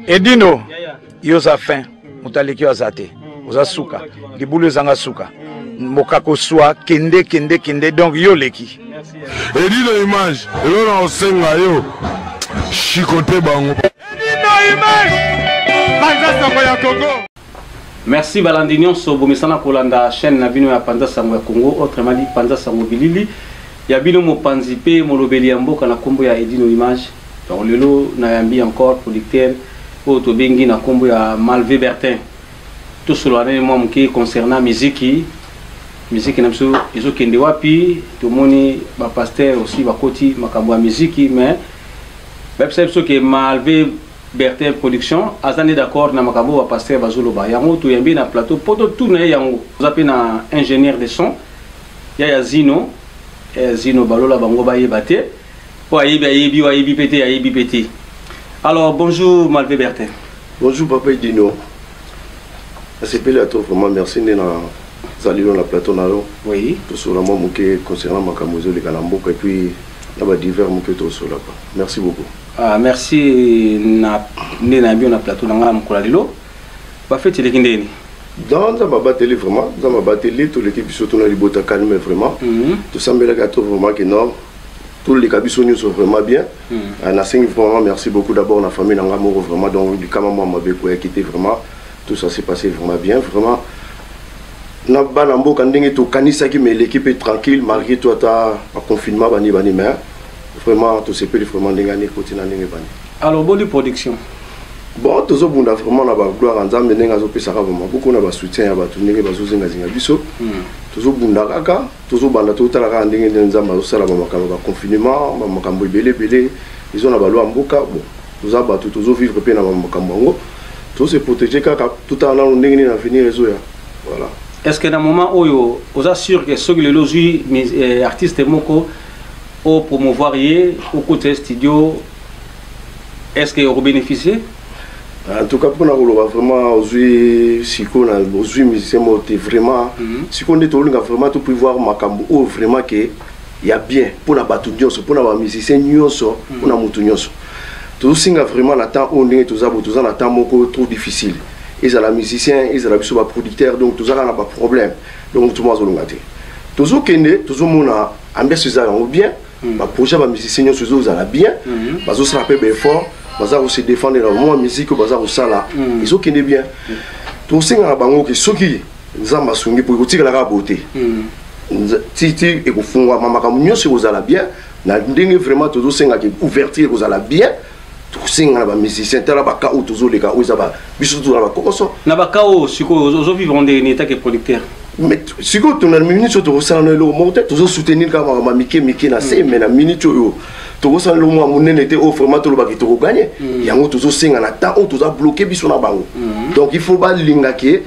Edino, yo oza fin, moto aleki yo aza te, oza suka, libulu ezanga suka, mokako swa, kende kende kende, donc yo oleki. Edino image, eloko na kosenga yo, chicote bango. Edino image, panza sango ya Congo. Merci balandi nyonso bomesana kolanda chaîne na bino ya Panza Sango ya Congo, autrement dit Panza Sango Bilili ya bino mopanzi pe molobeli ya mboka na kombo ya Edino Image. Donc lelo nayambi encore producteur oyo tobengi na kombo ya Malve Bertin. Tosolola naye mwa moke concernant miziki. Miziki na biso ezokende wapi? Tomoni ba pasteurs aussi bakoti makambo ya miziki, mais bayebisa biso ke Malve Bertin Production aza nde d'accord na makambo ba pasteur bazoloba yango toyambi na plateau po totuna ye yango. Toza pe na ingénieur de son ya Zino, ya Zino balola bango bayeba te po ayebi ayebi o ayebi pe te ayebi pe te. Alors bonjour Malve Bertin. Bonjour papa Edino. Nasepeli ya trop vraiment merci nde na zali yo na plateau na yo. Oui. Tosola mwa moke concernant makambo ezoleka na mboka et puis na ba divers moke tosolaka. Merci beaucoup. Ah, merci na nde na bio na plateau na nga mokolo lelo. Ba feti eleki ndeni? Dans Nzambe abateli vraiment, Nzambe abateli toleki biso tuna libota calme vraiment. Tosambelaka to vraiment que non toleka biso nyonso vraiment bien. Nasengi vraiment merci beaucoup d'abord na famille na nga moko vraiment, donc likama mwa mabe koyaki te vraiment, tout ça s'est passé vraiment bien vraiment. Na bana mboka ndenge tokanisaki mais eleki pe tranquille malgré tout ata ba confinement bani bani, mais vraiment tosepeli vraiment ndenge ani ekoti na ndenge bani. Alors boni production? Bon, tozobunda vraiment na ba gloire ya Nzambe ndenge azopesaka vraiment beaucoup na ba soutien ya bato ndenge bazozingazinga biso. Tozobunda kaka, tozobanda totala kaka ndenge nde Nzambe azosala ba makambo ba confinement, ba makambo ebele ebele ezo na ba loi mboka. Bon, toza bato tozovivre pe na ba makambo yango, tozose protéger kaka, totala nano ndenge nini avenir ezoya. Voilà. Est-ce que na moment oyo oza sûr que soki lelo ozwi artiste moko o promouvoir ye okota studio, est-ce que okobénéficier? En tout cas, pour na vraiment ozwi siko na ozwi musicien moko te vraiment. Siko nde tolinga vraiment to prévoir makambo oyo vraiment ke ya bien pour na bato nyonso, pour na ba musicien nyonso, pour na mutu nyonso. Tozosinga vraiment na temps oyo ndenge toza bo, toza na temps moko trop difficile. Ezala musicien, ezala biso ba producteur, donc tozaka na ba problème. Donc tout le monde azolonga te. Tozokende, tozomona ambiance eza yango bien. Ba projet ba musicien nyonso ezozala bien. Bazosala pe ba effort, baza ko se défendre na mwa musique oyo baza kosala. Ezokende bien. Tosengaka bango ke soki Nzambe asungi po ekotikala kaka boye te. Ti ti ekofungwama makambo nyonso ekozala bien. Na ndenge vraiment tozosenga ke ouverture ekozala bien. Tokosenga na ba musicien, tala ba cas oyo tozoleka oyo eza ba biso tozala ba kokoso. Na ba cas oyo sikoyo ozovivre ndenge nini etake producteur? Mais sikoyo tona minute oyo tokosala na eloko moko te, tozosoutenir kaka makambo ya mike mike na se, mais na minute oyo tokosala eloko moko ya monene te oyo vraiment tolobaki tokoganye. Yango tozosenga na temps oyo toza bloqué biso na bango. Donc il faut balinga ke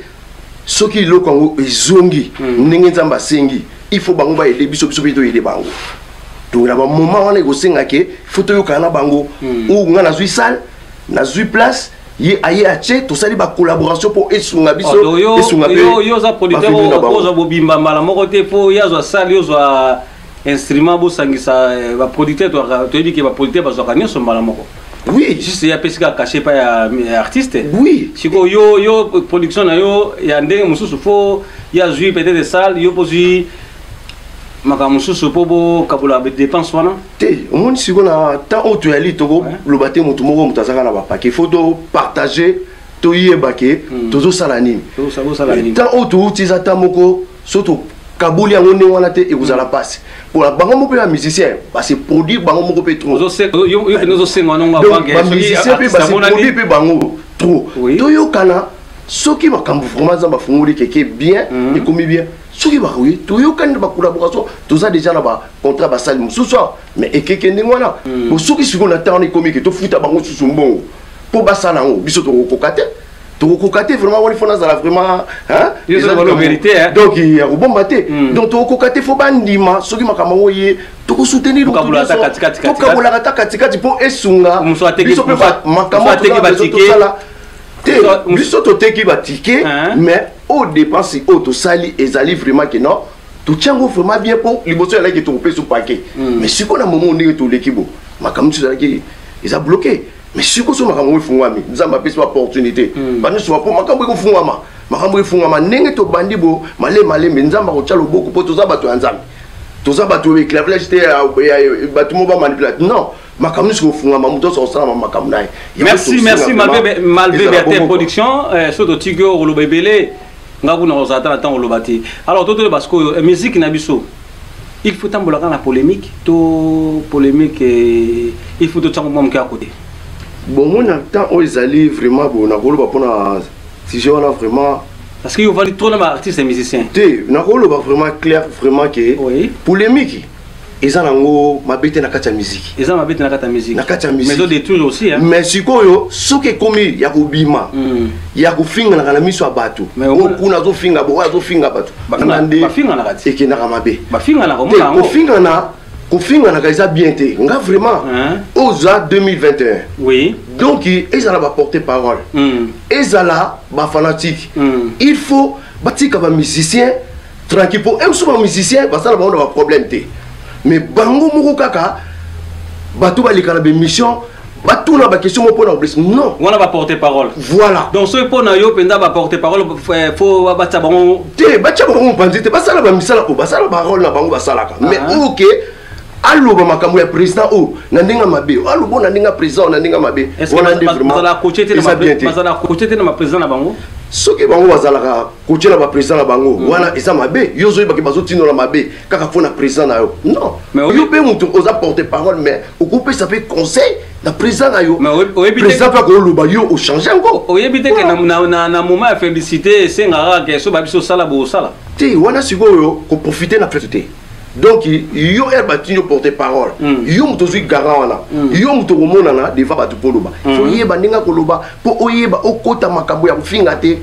soki eloko yango ezongi ndenge Nzambe asengi, il faut bango baede biso, biso mpe toyede bango. Donc na ba moment wana ekosenga ke faut toyokana na bango. Oyo nga nazwi salle, nazwi place, ye aye atie, tosali ba collaboration po esunga biso, Oh, yo, esunga pe yo, yo oza producteur ba venue na oyo bango. ozwa bobimba mbala moko te, po ye azwa salle, yo ozwa instrument, bosangisa, ba producteur, toyebi ke ba producteur bazwaka nyonso mbala moko. Oui. Juste ya pesi kaka cachet pa ya artiste. Oui. Siko yo, yo production na yo ya ndenge mosusu fo ya zwi peut-être salle, yo pozwi makambo mosusu po bokabola ba dépense wana. Te, omoni siko na temps oyo toyali tokoloba te motu moko moto azaka na ba paquet, faut to partager, toyeba ke tozosala nini. Tozosala nini. Temps oyo touti eza temps moko so tokaboli yango ndenge wana te ekozala mpasi mpona bango moko mpe ba musicien ba se produire bango moko mpe trop. Yo mpe ozosenga wana ngo Donc, avant que ba soki musicien mpe artiste ba se amonani. produire mpe bango trop. Oui. Toyokana soki makambo vraiment Nzambe afungoli keke bien, ekomi bien. Soki bakoyi toyokani na ba collaboration, toza déjà na ba contrat basali mosusu awa, mais ekeke ndenge wana. Bo soki sikoyo na temps wana ekomi ke tofuta bango susu mbongo mpo basala yango, biso tokokoka te. Tokokoka te vraiment, wani fo nazala vraiment, hein? Yo Eza ozoloba likambo. vérité, hein? Donc, ya kobomba te. Donc, tokokoka te, fo bandima soki makambo yango ye, tokosoutenir moto Tokabola ata nyonso. katikati, katikati. Tokabolaka ata katikati mpo esunga Mosu ateki, biso mpe mosu makambo mosu ateki toza ba besoin ticket. tosala te. Mosu Biso toteki ba ticket, Hein? mais oyo dépense oyo tosali ezali vraiment ke non, totia yango vraiment bien mpo liboso ezalaki tokopesa paquet. Mais sikoyo na moment ndenge toleki bo, makambo mosusu ezalaki eza bloqué. Mais sikoyo so makambo efungwami, Nzambe apesi baopportunité banyonso bapo makambo ekofungwama, makambo efungwama ndenge tobandi bo malembe malembe. Nzambe akotya loboko, mpo toza bato ya Nzambe, toza bato ya esclavage te, bato mo bamanipula. Non, makambo nyonso kofungwama, moto nyonso akosalama makambo na ye. Merci, merci. Malvé Bertin Production. So totiki oyo koloba ebele, nga kuna kozala ta na ntango oloba te. Alors totoyeba sikoyo, musique na biso, il faut tambolaka na polémique to polémique, il faut totiango mwa moke ya côté? Bon, mona temps oyo ezali vraiment bo nakoloba mpona sujet wana vraiment. Parce que ovandi trop na baartiste et musicien. Te, nakoloba vraiment clair, vraiment ke polémique eza nango mabe te na kati ya musique. Eza mabe te na kati ya musique. Na kati ya musique. Mais ezodétruire aussi, hein. Mais sikoyo soki ekomi ya kobima, ya kofinganaka na miso ya bato, oyo kuna azofinga bo, oyo azofinga bato, nde ekendaka mabe. Bafinganaka. Kofingana, kofinganaka eza bien te. Nga vraiment, oza 2021, donc ezala baporte parole, ezala bafanatique, il faut batika bamusicien tranquille, po mosusu bamusicien basala bango na baproblème te, mais bango moko kaka bato baleka na bémission, batuna baquestion moko mpona koblesse. Non. Wana baporte parole. Voilà. Donc soki mpo na yo mpenza, baporte parole faut batia bango Te, batia bango mopanzi te. Basala bamisala oyo basala, barole na bango basalaka, mais oyo ke aloba makambo ya président oyo na ndenge mabe, aloba oyo na ndenge ya président oyo na ndenge mabe, wana nde vraiment eza bien te. Bazala coaché te na baprésident na bango? Soki bango bazalaka coaché na baprésident na bango, wana eza mabe. Yo ozoyebaki bazotinola mabe kaka mpo na président na yo. Non, yo mpe moto oza porte parole, mais okopesa mpe conseil na président na yo. Président mpe akoloba, yo ochange yango. Oyebi te ke na moment ya félicité esengaka ke so babiso osala bo osala? Te, wana sikoyo koprofite na fête te. Donc yo ere batindi yo porte parole, yo moto ozwi garant wana, yo moto okomonana devant bato mpo oloba, fo yeba ndenge akoloba, mpo oyeba okota makambo ya kofinga te,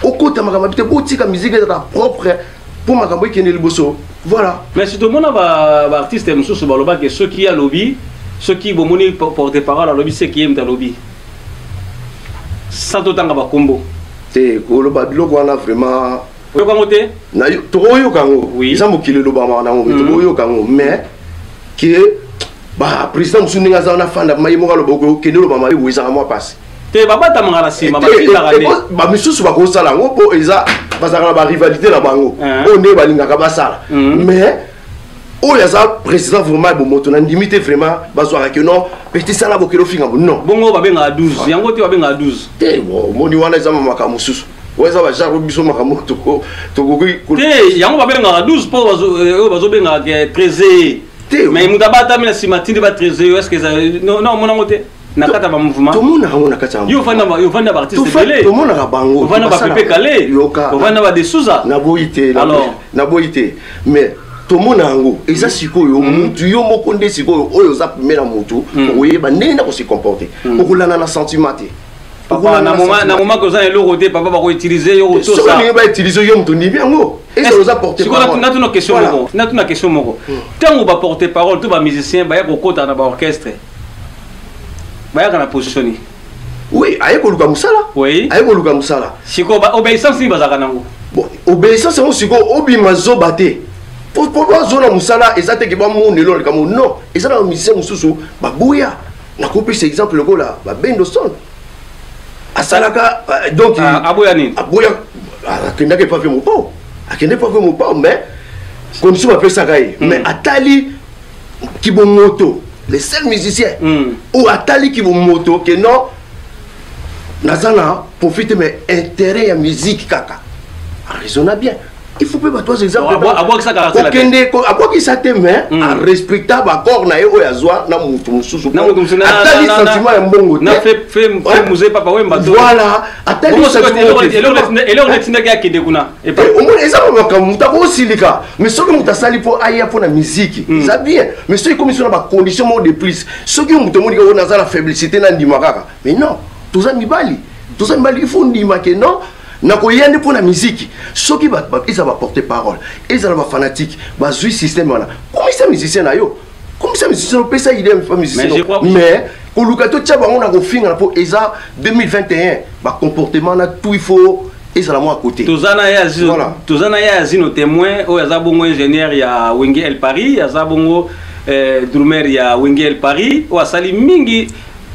okota makambo te. Botika musique ezala propre mpo makambo ekende liboso. Voilà. Mais si tomona baartiste mosusu balobaki, soki alobi, soki bomoni porte parole alobi, seki ye moto alobi, sans totanga bakombo. Te, koloba biloko wana vraiment. Oyoka yango te? Tokoyoka yango, eza mokili elobamaka nango, mais tokoyoka yango, mais ke baprésident mosusu ndenge aza wana, fanda ma ye moko aloba, okende oloba mabe, boye ezaka mwa mpasi. Te, babatamaka na nsima, bafingaka nde. Bamisusu bakosala yango mpo eza bazalaka na barivalité na bango oyo ndenge balingaka basala, mais oyo aza président vraiment bomoto, na ndimi te vraiment bazwaka ke non, petit sala bokele ofinga bo, non. Bongo babengaka 12 yango te, babengaka 12. Te, omoni wana eza makambo mosusu, oyo eza bagenre biso makambo tokoki. Te, yango babengaka 12 mpo oyo bazobengaka ke 13. Te. Mais moto abatami na nsima, tindi ba 13 oyo, est-ce non, omona yango te na kati ya bamouvement? Tomonaka yango na kati ya Yo ofandi na baartiste ebele. Tomonaka bango. Ofandi na bapepe kale, ofandi na badesuza. Naboyi te, naboyi te, mais tomona yango eza sikoyo mutu yo moko nde sikoyo oyo oza pembeni na mutu, okoyeba ndenge na kose comporter, okolanda na sentiment te. Papa, na moment koza na eloko te, papa, bakoutilize yo. Soki olingi bautilize yo, moto ndimi yango, ezala oza porte parole. Natuna question moko, natuna question moko. Ntango baporte parole to bamusicien baya kokota na baorchestre, bayaka na position nini? Oui, aye koluka mosala. Aye koluka mosala. Sikoyo obéissance nini bazalaka nango? Bon, obéissance yango sikoyo, obima zoba te po bazona mosala. Eza teke bamona elo likambo, non. Eza na bamusicien mosusu baboya. Nakopesa exemple lokola babendo son asalaka, donc Aboya nini? Aboya, akendaki epa ve Mopao, akende epa ve Mopao, mais condition bapesaka ye, mais atali kibomoto, le seul musicien oyo atali kibomoto ke non, naza na profite, mais intérêt ya musique kaka, araisonna bien. Il faut mpe bato aza exemple. Okende abwakisa te, mais arespecta baaccord na ye oyo azwa na motu mosusu. Atali sentiment ya mbongo te. Voilà, atali. Eloko netindaki akende kuna? Omoni, eza makambo moto akosilika, mais soki moto asali mpo aya mpo na musique, eza bien. Mais soki ekomi so na bacondition moko de plus, soki moto omoni oyo naza na faiblesse, na ndima kaka. Mais non, toza mibali, toza mibali, il faut ndima ke non, nakoya nde mpo na musique. Soki eza baporte parole, ezala bafanatique, bazwi système wana, komisa musicien na yo, komisa musicien, opesa idée pa musicien. Mais koluka totia bango na kofingana, mpo eza 2021, bacomportement na tout, il faut ezala mwa côté. Toza na ye, toza na ye Azino témoin oyo aza bongo ingénieur ya Wenge El Paris, aza bongo drummer ya Wenge El Paris, oyo asali mingi.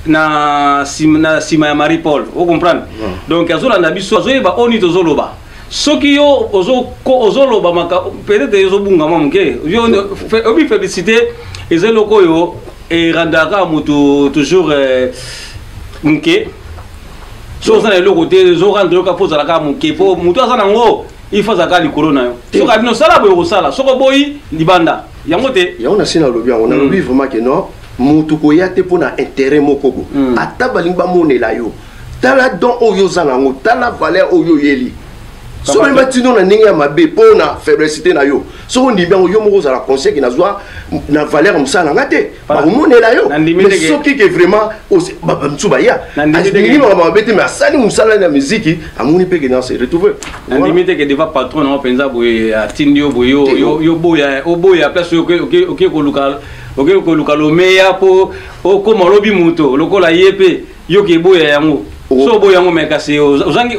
Na nsima ya Marie Paul, ocomprendre? Donc azolanda biso, azoyeba oyo nini tozoloba. Soki yo ozoloba maka, peut-être ezobunga mwa moke. Obi félicité, eza eloko oyo erandaka moto toujours moke. Soki oza na eloko te, ezorendre yoka mpo ozalaka moke, mpo moto aza nango, il faut azalaka likolo na yo. Soki abino osala boye, okosala. Soki oboyi, libanda yango te. Yango na si nalobi yango, nalobi vraiment ke non, moto koya te mpo na intérêt moko bo. Ata balingi bamonela yo, tala don oyo oza nango, tala valeur oyo oyeli. Soki oyebi batino na ndenge ya mabe mpo na faiblesse na yo, soki ondimi yango, yo moko ozala conseil ke nazwa na valeur ya mosala na nga te, bakomonela yo. Mais soki ke vraiment mosusu baya alingi makambo mabe te, mais asali mosala na miziki, amoni mpe ke na se retrouve. Nandimi te ke devant patron nango mpenza boye atindi yo boye, yo boya, oboya place oke koluka, oke koluka lomeya mpo okóma olobi moto lokola ye mpe yo ke eboya yango. So oboya yango, mais kasi ozangi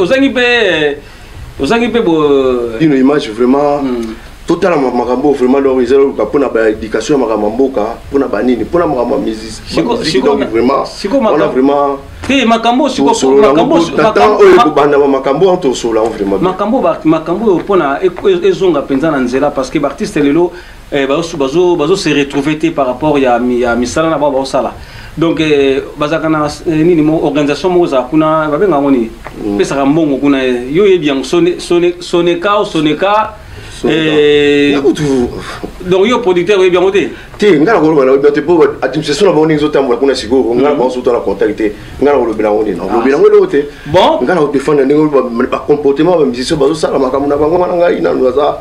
mpe bo. Dino Image, vraiment totala makambo vraiment. Donc eza loka mpona baéducation ya makambo ya mboka, mpona banini, mpona makambo ya musique. Donc vraiment wana vraiment te, makambo oyo ekobanda, makambo wana tosolola yango vraiment. Makambo oyo mpona ezonga mpenza na nzela, parce que baartiste lelo bazo se retrouver te par rapport ya misala na bango bazosala. Donc bazalaka na nini mo, organisation moko ezala kuna, babengaka yango nini, pesaka mbongo kuna, yo oyebi yango, Soneka o Soneka. Donc yo producteur oyebi yango te? Te, ngai nakoloba na te, mpo administration na bango ndenge ezotambola kuna sikoyo, ngai na bango soto na contact te. Ngai nakolobela yango nini? Nakolobela yango eloko te. Bon, ngai nakodefendre ndenge bacomportement bamusicien bazosala makambo na bango wana. Ngai nanu naza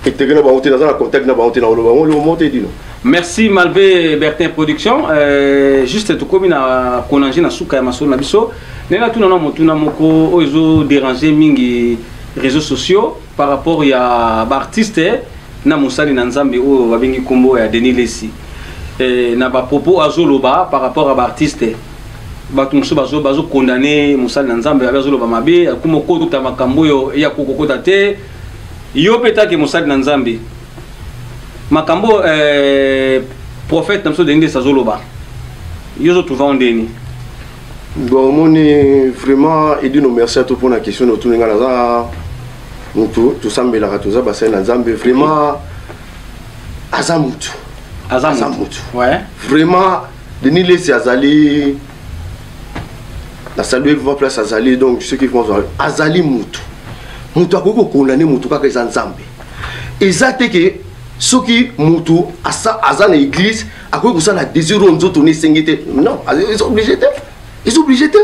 intégré na bango te, naza na contact na bango te, nakoloba yango eloko moko te, Dino. Merci Malvé Bertin Production. Juste tokomi na konange na suka ya masolo na biso. Ndenge natuna na motuna moko oyo ezodéranger mingi réseaux sociaux par rapport ya baartiste na mosali na Nzambe oyo babengi nkombo ya Denis Lesi, na bapropos azoloba par rapport ya baartiste, bato mosusu bazocondamner mosali na Nzambe, abe azoloba mabe, akoma okota makambo oyo ya kokokota te. Yo mpe take mosali na Nzambe, makambo prophète na biso Denis Lesi azoloba, yo ozotrouver ndeni? Bon, omoni vraiment, Edino, merci ato mpona question otuni. Ngai naza mutu tosambelaka, toza basali na Nzambe. Vraiment aza mutu. Aza mutu. Vraiment Denis Lesi azali na salue vraiment place azali. Donc ceux qui vont, azali mutu, mutu akoki kokondane mutu kaka eza Nzambe. Eza te ke soki mutu aza na église akoki kosala désir oyo nzoto na esengi te. Non, eza obligé te, eza obligé te.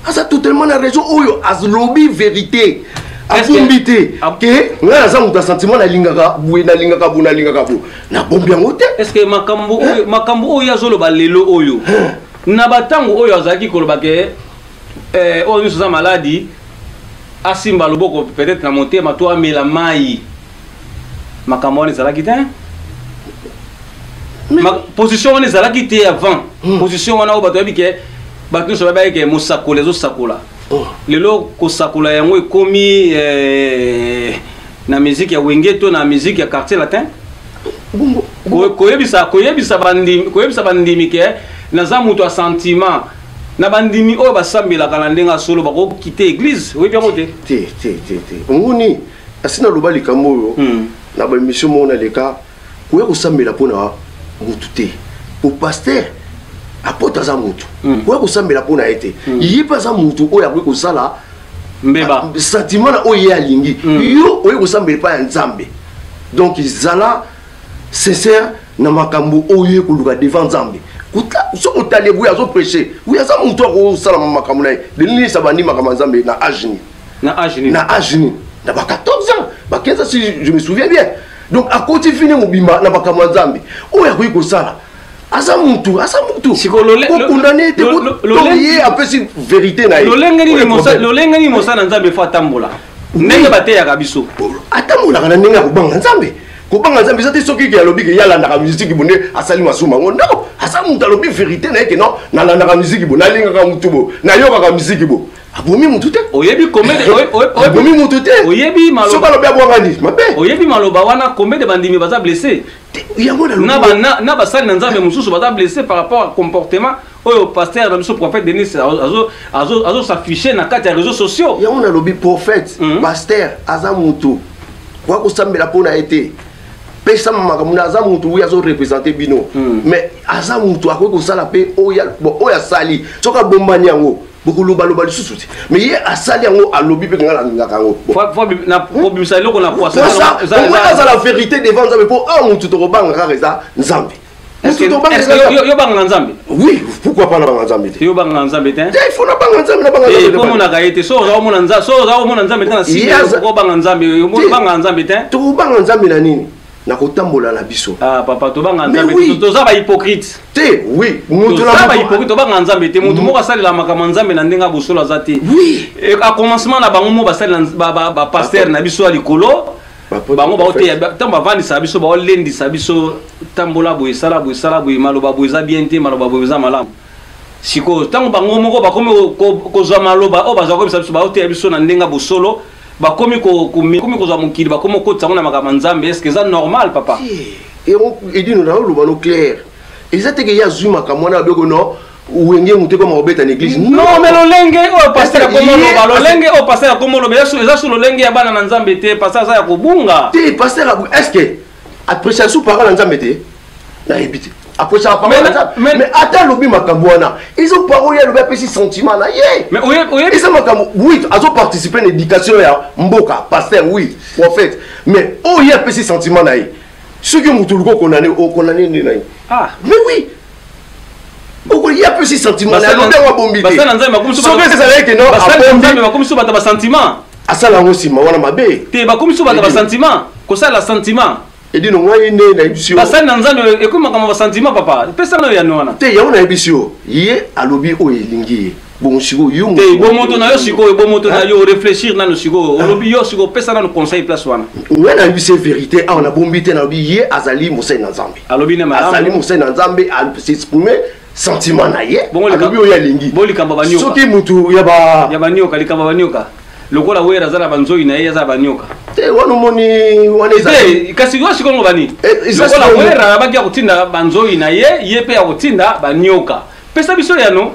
Aza totalement na raison oyo alobi, vérité abombi te ke ngai naza moto ya sentiment, nalingaka boye, nalingaka boye, nalingaka boye, nabombi yango te. Est ce que makambo oyo azoloba lelo oyo, na batango oyo azalaki koloba ke oyo nyonso aza maladi asimba loboko peut-être na motema to amela mai, makambo wana ezalaki te? Position wana ezalaki te avant. Position wana oyo bato bayebi ke bato nyonso bayebi ke mosakoli azosakola. Lelo kosakola yango ekomi na musique ya Wenge to na musique ya Quartier Latin. Koyebisa bandimi ke naza moto ya sentiment, na bandimi oyo basambelaka na ndenge ya solo bakokite église, oyebi yango te? Te, te, te, te. Omoni, asi naloba likambo oyo na baémission moko naleka. Koya kosambela mpona mutu te, po pasteur apôtre aza mutu. Koya kosambela mpona ye te, ye mpe aza mutu oyo akoki kosala mbeba. Sentiment na oyo ye alingi. Yo oye kosambela epai ya Nzambe, donc zala sincère na makambo oyo ye koluka devant Nzambe. Soki otali boye, azoprêche, oui, aza motu akosala makambo na ye. Denis Lesi abandi makambo ya Nzambe na age nini? Na age nini? Na age nini? Na ba 14 ans, ba 15 ans, si je me souviens bien. Donc akoti fini mobimba na makambo ya Nzambe oyo akoki kosala. Aza mutu, aza mutu, kokundani te. Ye apesi vérité na ye. Lolenge nini mosala na Nzambe fo atambola ndenge bateyaka biso? Atambolaka na ndenge ya kobanga Nzambe. Kobanga Nzambe eza te soki ke alobi ke ye alandaka musiki bo nde asali masumu yango. Non, aza mutu, alobi vérité na ye ke non, nalandaka musiki bo, nalingaka mutu bo, nayokaka musiki bo. Abomi mutu te. Oyebi Abomi mutu te. Oyebi soki alobi abwangani mabe. Oyebi maloba wana, combien de bandimi baza blessé? Yango Na basali na Nzambe mosusu baza blessé par rapport à comportement. Oyo pasteur na biso, prophète Denis, azo s'afficher na kati ya réseaux sociaux. Yango nalobi, prophète, pasteur aza mutu kwa kosambela mpo na ye te. Pesa makambo na aza mutu, oui, azoreprésente bino, mais aza mutu, akoki kosala mpe oyo. Bon, oyo asali, soki abombani yango, bokolobaloba lisusu te. Mais ye asali yango, alobi mpe ngai nalingaka yango. Kobimisa eloko na poisa. Azala vérité devant Nzambe, mpo awa mutu tokobanga kaka eza Nzambe. Yo bangaka Nzambe? Oui, pourquoi pas nabanga Nzambe te? Yo bangaka Nzambe te? Te, il faut nabanga Nzambe, nabanga Nzambe. Omonaka ye te. So oza komona Nzambe, so oza komona Nzambe te na nsima, obanga Nzambe, obangaka Nzambe te? Tokobanga Nzambe na nini? Na kotambola na biso. Ah papa, tobanga Nzambe, toza bahypocrite. Te, oui. Toza bahypocrite, tobanga Nzambe te. Motu moko asalela makambo ya Nzambe na ndenge ya bosolo aza te. A commencement na bango mo basalela bapasteur na biso ya likolo, bango baoteya, ntango bavandisaka biso, baolendisa biso: tambola boye, esala boye, esala boye, maloba boye eza bien te, maloba boye eza malamu. Sikoyo ntango bango moko bakomi kozwa maloba oyo bazwa koyebisa biso, baoteya biso na ndenge ya bosolo, bakomi kozwa mokili, bakomi kokotisa yango na makambo ya Nzambe. Est ce que eza normal, papa? Edino, naoloba no clair, eza teke ye azwi makambo wana, abeko no Wenge motu ekoma kobeta na église. Non, mais lolenge oyo pasteur akomoloba, lolenge oyo pasteur akomoloba, eza su lolenge ya bana na Nzambe te. Pasteur aza ya kobunga. Te, pasteur, est ce que apreciation su parole ya Nzambe te? Nayebi te, apreciaka parole ya Nzambe, mais ata alobi makambo wana, eza parole ye alobi, apesi sentiment na ye, eza makambo. Oui, azoparticipe na éducation ya mboka, pasteur, oui, prophète, mais oyo ye apesi sentiment na ye, soki motu oluki okondane, okondane nde na ye. Mais oui, okolia apesi sentiment na alobi yango, abombi te. Soki ezalaki ke non, abombi, bakomi so bato basentiment. Asala yango nsima wana mabe. Te, bakomi so bato basentiment, kosalela sentiment. Edino, ngai nde nayebisi yo. Basali na Nzambe ekomi makambo basentiment. Papa, epesa nayo yano wana. Te, yango nayebisi yo, ye alobi oyo elingi ye. Bongo sikoyo yo te, bomoto na yo sikoyo, bomoto na yo, réfléchir nano sikoyo. Olobi yo sikoyo, opesa nano conseil place wana. Ngai nayebisi ye vérité awa, nabombi te. Nalobi ye azali mosali na Nzambe. Alobi ne malamu. Azali mosali na Nzambe, s'exprime sentiment na ye, alobi oyo alingi. Bo likambo banyoka. Soki mutu ya ba ya banyoka, likambo banyoka, lokola Wera aza na banzoi na ye, aza na banyoka. Te, wana omoni wana ezali kasi yo sikoyo bani lokola Wera abaki ya kotinda banzoi na ye, ye mpe ya kotinda banyoka. Pesa biso yano.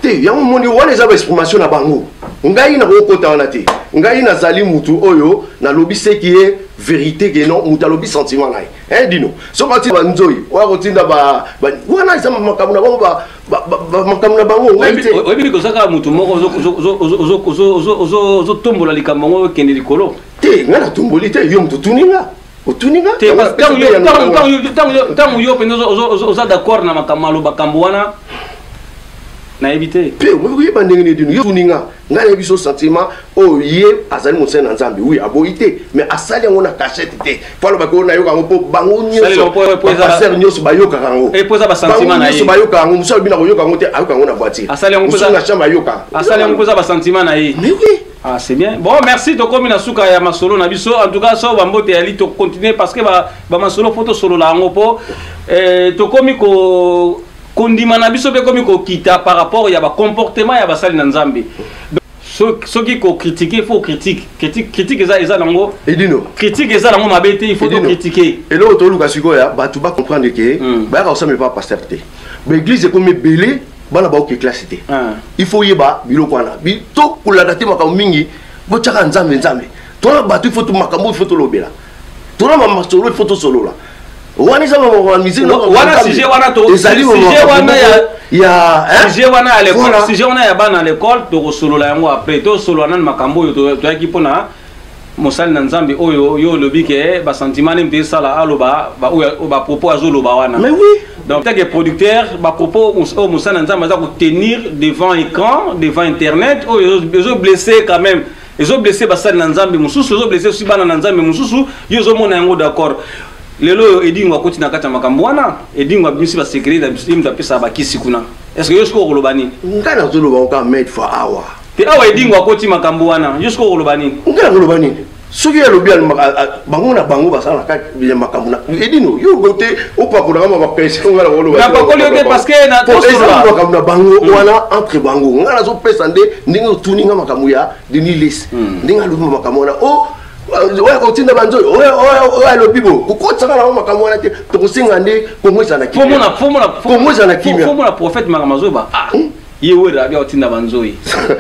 Te, yango omoni wana eza baexprimation na bango. Ngai nakokota wana te. Ngai nazali mutu oyo nalobi seki ye vérité, ke non, mutu alobi sentiment na ye. Hein, dino, soki atinda banzoi oya kotinda wana, eza makambo na bango, makambo na bango, ngai te. Oyebi koza kaka motu moko ozotombola likambo yango, okende likolo. Te, ngai natomboli te. Yo moto otuni nga, otuni nga. Te, ntango yo mpenza oza d'accord na makambo aloba, makambo wana, nayebi te. Mpe oyeba ndenge nini? Dino, yo tuni nga, ngai nayebi so sentiment oyo. Ye azali mosali na Nzambe, oui, aboyi te, mais asali yango na cachette te. Po alobaki oyo nayoka yango, mpo bango nyonso, bapasteur nyonso bayokaka yango, bango nyonso bayokaka yango. Mosu alobi na koyoka yango te, ayoka yango na voiture, mosusu na chambre ayokaka. Asali yango mpo eza basentiment na ye. Mais oui. Ah, c'est bien. Bon, merci. Tokomi na suka ya masolo na biso. En tout cas, so bambote yali to continuer parce que ba ba masolo photo solo la yango po tokomi ko kondima na biso pe komi kokita par rapport ya ba comportement ya basali na Nzambe. Soki ko critiquer, faut critique. Critique, critique eza eza nango. Edino. Critique eza nango mabe te, il faut to critiquer. Eloko toluka sikoyo, bato ba comprendre ke bayaka kosambela pa pasteur te. Ba église ekomi ebele, bana baoke classe te. Il faut yeba biloko wana, to kolanda te makambo mingi. Botyaka Nzambe, Nzambe tona bato, il faut makambo, il faut tolobela, tona bamasolo, il faut tosolola. Wana eza makambo ya musique. Wana sujet wana to ezali sujet wana ya sujet wana ya l'école, sujet wana ya bana l'école, tokosolola yango après. Tosolola nani makambo oyo toyaki mpona mosali na Nzambe oyo yo olobi ke basentiment nde moto esala aloba oyo bapropos azoloba wana. Mais oui. Donc tant que producteur, bapropos oyo mosali na Nzambe aza kotenir devant écran, devant internet, oyo ezoblesse quand même, ezoblesse basali na Nzambe mosusu, ezoblesse aussi bana na Nzambe mosusu. Yo ozomona yango d'accord? Lelo oyo Edingo akoti na kati ya makambo wana, Edingo abimisi basecret na biso, ye moto apesaka bakisi kuna. Est ce que yo sikoyo okoloba nini? Ngai nazoloba kaka maître fois awa. Te, awa Edingo akoti makambo wana, yo sikoyo okoloba nini? Ngai nakoloba nini? Soki alobi, bango na bango basala na kati ya makambo na Edino. Yo te opakolaka ma bapesi, ngai nakoloba. Napakoli yo te parce que na eza makambo na bango wana, entre bango. Ngai nazopesa nde ndenge otuni nga makambo ya Denis Lessie, ndenge alobi makambo wana o. Oyo akotinda banzoi, oyo alobi bo kokotisaka nango makambo wana te. Tokosenga nde Kongo ezala na kimia, Kongo ezala na kimia. Fomona prophète makambo azoba, ah, ye Wera abi aotinda banzoi,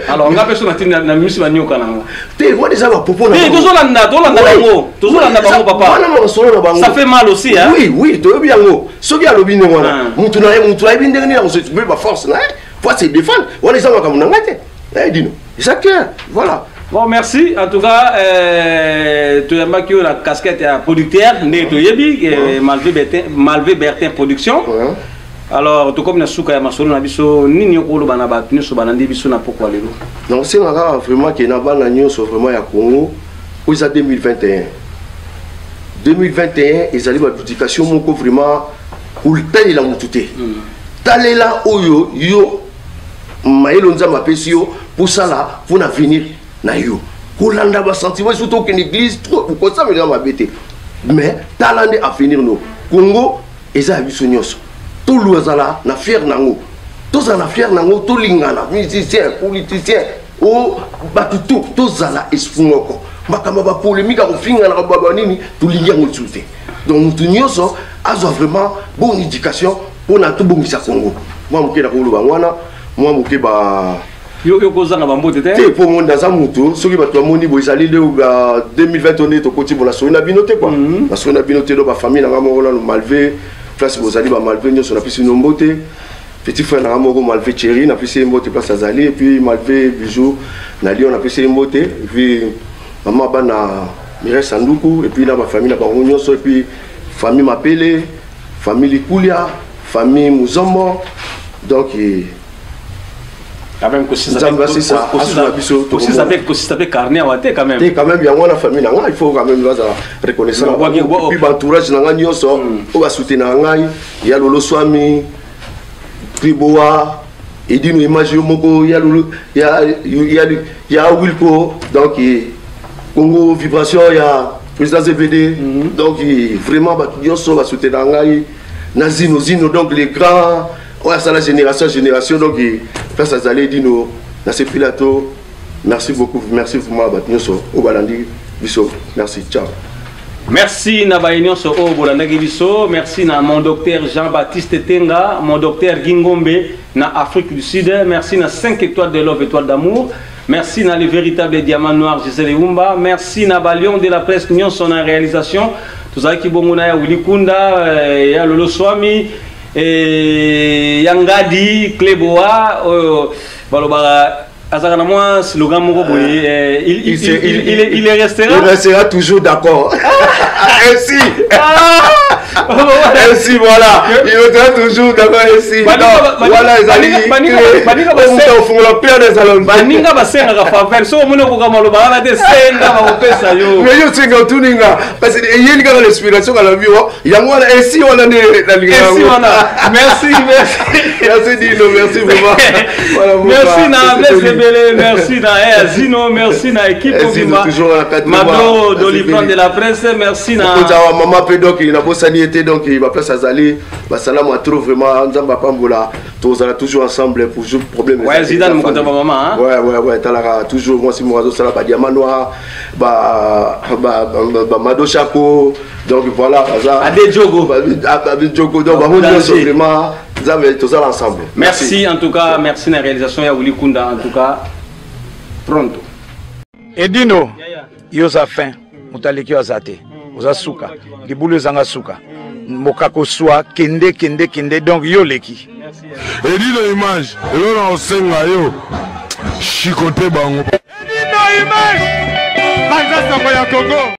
alors nga mpe so natinda na misi banyoka nango. Te, wana eza bapropos. Te, tozolanda, tolanda bango, tozolanda bango, papa. Wana masolo na bango. Ça fait mal aussi, hein. Oui, toyebi yango. Soki alobi ndenge wana, mutu na ye, mutu ayebi ndenge nini akosetrouve baforce na ye po ase défendre. Wana eza makambo na ngai te, dino, eza clair, voilà. Bon, merci. En tout cas, toyambaki oyo na casquette ya producteur, ndenge toyebi, Malvé Bertin, Malvé Bertin Production. Alors, tokomi na suka ya masolo na biso. Nini okoloba na bato nyonso balandi biso na pokwa lelo? Donc osenga kaka vraiment ke na bana nyonso vraiment ya Congo, oyo eza 2021, 2021 ezali baéducation moko vraiment kotalela motu te. Talela oyo yo mayelo Nzambe apesi yo mposala mpona avenir na yo. Kolanda basentiment, surtout okende église trop, kosamelela mabe te, mais tala nde avenir no. Congo eza ya biso nyonso, tolu azala na fier nango, tozala na fier nango, tolingana, musicien, politicien, o bato to tozala esprit moko. Makambo ya bapolémique ya kofingana baba nini, tolingi yango lisusu te. Donc motu nyonso azwa vraiment bonne éducation mpona tobongisa Congo. Mwa moke na koloba wana, mwa moke ba Yo kozanga bambote te? Te, mpo mo naza motu, soki bato bamoni boye, ezali nde ba 2020 nde tokoti bo, nasoli na bino te kua, nasoli na bino te. Do bafamille na nga moko nano Malve, place bozali, bamalve nyonso napesi bino mbote. Petit frère na nga moko Malve Thierry, napesi ye mbote place azali. Et puis Malve Bijou na Lyon, napesi ye mbote. Et puis mama bana Mireille Sanduku, et puis na bafamille na bango nyonso, et puis famille Mapele, famille Likulia, famille Muzombo, donc quand même. Nzambe asisa asuna biso. Kosisa mpe, kosisa mpe carnet awa te quand même. Te, quand même, yango wana famille na ngai, il faut quand même bazala reconnaissant. Puis baentourage na ngai nyonso oyo basoutenaka ngai, ya Lolo Swami, Triboa, Edino Image, yo moko, ya Lolo, ya Wilco, donc Congo Vibration ya président ZVD. Donc vraiment bato nyonso basoutenaka ngai na Zino Zino, donc les grands oyo asala génération génération, donc place azali Edino, nasepeli ato. Merci beaucoup, merci vraiment bato nyonso oyo balandi biso. Merci, ciao. Merci na baye nyonso oyo bolandaki biso. Merci na mon docteur Jean-Baptiste Tenga, mon docteur Gingombe na Afrique du Sud. Merci na 5 étoiles de love, étoile d'amour. Merci na le véritable diamant noir Gisèle Umba. Merci na balion de la presse nyonso na réalisation. Tozalaki bongo na ya Willy Kunda, ya Lolo Swami, ya Ngadi Cleboa oyo balobaka azalaka na mwa slogan moko boye, il restera Il restera toujours d'accord ainsi. Ainsi, voilà, il restera toujours d'accord ainsi. Voilà, ezali ofungola pere ezala. Baninga basengaka faveur, soki omoni okoka maloba wana te, senga, bakopesa yo. Mais yo senga, otuninga parce que eyeli kaka l'inspiration, kalobi yango wana, ainsi wana nde nalingaka. Ainsi wana. Merci, merci. Merci Dino, merci vraiment. Voilà, merci na Blaise Ebele, merci na Azino, merci na équipe Obima toujours na kati. Mado Doliplan de la presse, merci na Okoza mama pe, donc nabosani ete, donc baplace azali, basalamu a trop vraiment, Nzambe apambola, tozala toujours ensemble pour toujours problème. Ouais, Zidane mokonzi ya bamama, hein? Ouais, talaka toujours mwasi moko azosala badiamant noir, ba ba ba Mado Chako, donc voilà, baza Ade Djogo. Ade Djogo, donc bango nyonso vraiment, Nzambe, tozala ensemble. Merci en tout cas, merci na réalisation ya Willy Kunda, en tout cas pronto. Edino, yo oza fin, moto aleki yo aza te, oza suka, libulu ezanga suka, mboka koswa, kende kende kende, donc yo oleki. Edino Image, elo na osenga yo shikote bango. Edino Image, panza sango ya Congo.